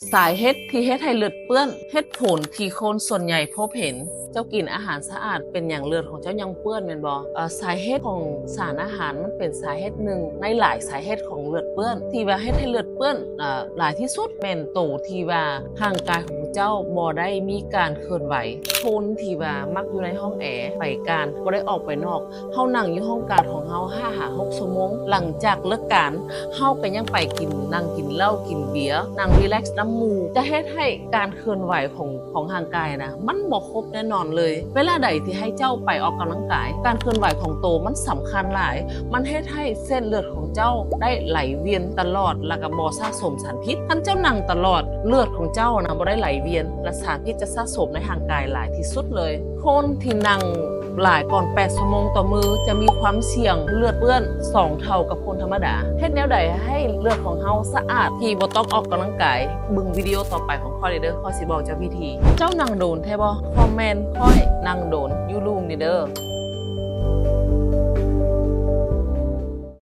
ສາເຫດທີ່ເຮັດໃຫ້ເລືອດເປື້ອນ. ເຫດຜົນທີ່ຄົນສ່ວນໃຫຍ່ພົບເຫັນ, ເຈົ້າກິນອາຫານສະອາດ ເປັນຫຍັງເລືອດຂອງເຈົ້າຍັງເປື້ອນແມ່ນບໍ່? ເອີ ສາເຫດຂອງສານອາຫານມັນເປັນສາເຫດໜຶ່ງໃນຫຼາຍສາເຫດຂອງເລືອດເປື້ອນ. ທີ່ວ່າເຮັດໃຫ້ເລືອດເປື້ອນ ເອີ ຫຼາຍທີ່ສຸດແມ່ນໂຕທີ່ວ່າຮ່າງກາຍຂອງເຈົ້າບໍ່ໄດ້ມີການເຄື່ອນໄຫວ. ຄົນທີ່ວ່າມັກຢູ່ໃນຫ້ອງແອ ໄປການ ບໍ່ໄດ້ອອກໄປນອກ, ເຮົານັ່ງຢູ່ຫ້ອງການຂອງເຮົາຫ້າຫາຫົກຊົ່ວໂມງ, ຫຼັງຈາກເລີກການ ເຮົາກໍຍັງໄປກິນ ນັ່ງກິນເຫຼົ້າກິນເບຍ, ນັ່ງຣີແລັກນຳໝູ່, ຈະເຮັດໃຫ້ການເຄື່ອນໄຫວຂອງ ຂອງຮ່າງກາຍນະ ມັນບໍ່ຄົບແນ່ນອນເລີຍ. ເວລາໃດທີ່ໃຫ້ເຈົ້າໄປອອກກຳລັງກາຍ, ການເຄື່ອນໄຫວຂອງໂຕມັນສຳຄັນຫຼາຍ, ມັນເຮັດໃຫ້ເສັ້ນເລືອດຂອງເຈົ້າໄດ້ໄຫຼວຽນຕະຫຼອດ ແລ້ວກໍບໍ່ສະສົມສານພິດ. ຄັນເຈົ້ານັ່ງຕະຫຼອດ, ເລືອດຂອງເຈົ້ານະບໍ່ໄດ້ໄຫຼວຽນ ແລະ ສານພິດຈະສະສົມໃນຮ່າງກາຍຫຼາຍທີ່ສຸດເລີຍ. ຄົນທີ່ນັ່ງຫຼາຍກ່ອນແປດຊົ່ວໂມງຕໍ່ມື້ ຈະມີຄວາມສ່ຽງເລືອດເປື້ອນສອງເທົ່າກັບຄົນທຳມະດາ. ເຮັດແນວໃດໃຫ້ເລືອດຂອງເຮົາສະອາດທີ່ບໍ່ຕ້ອງອອກກຳລັງກາຍ? ເບິ່ງວິດີໂອຕໍ່ໄປຂອງຂ້ອຍເດີ, ຂ້ອຍຊິບອກເຈົ້າວິທີ. ເຈົ້ານັ່ງໂດນແທ້ບໍ່? ຄອມເມັນຂ້ອຍນັ່ງໂດນຢູ່ລຸ່ມນີ້ເດີ.